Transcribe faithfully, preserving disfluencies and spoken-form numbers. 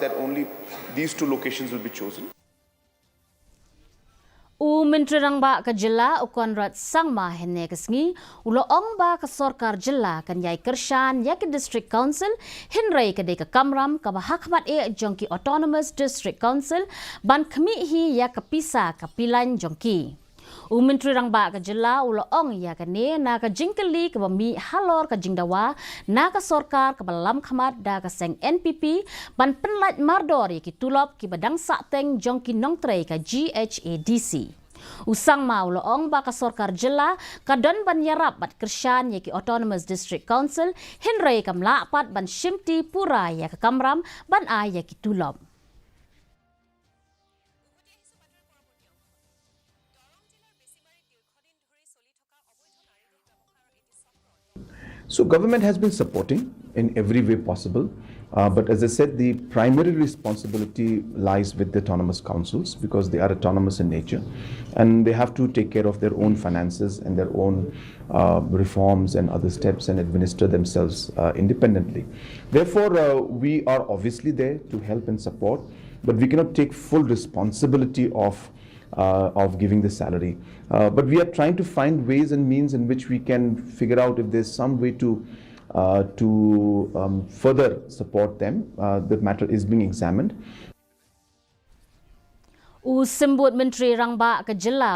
that only these two locations will be chosen. U Myntri Rangbah ka Jylla u Conrad Sangma hynne ka sngi u la ong ba ka sorkar jylla kan ïai kyrshan ïa ki District Council, hynrei ka dei ka kamram kaba hakhmat eh jong ki Autonomous District Council ban khmih hi ïa ka pisa ka pilain jong ki. U Myntri Rangbah ka Jylla u la ong ïa kane na ka jingkylli kaba mih halor ka jingdawa na ka sorkar kaba lamkhmat da ka seng N P P ban pynlait mardor ïa ki tulop kiba dang sahteng jong ki nongtrei ka G H A D C. U Sangma u la ong ba ka sorkar jylla ka don ban ïarap bad kyrshan ïa ki Autonomous District Council, hynrei kam lah pat ban shimti pura ïa ka kamram ban ai ïa ki tulop. So government has been supporting in every way possible. Uh, but as I said, the primary responsibility lies with the autonomous councils because they are autonomous in nature and they have to take care of their own finances and their own uh, reforms and other steps and administer themselves uh, independently. Therefore, uh, we are obviously there to help and support, but we cannot take full responsibility of uh, of giving the salary. Uh, but we are trying to find ways and means in which we can figure out if there's some way to uh, to um, further support them. Uh, the matter is being examined. U Symbud Myntri Rangbah ka Jylla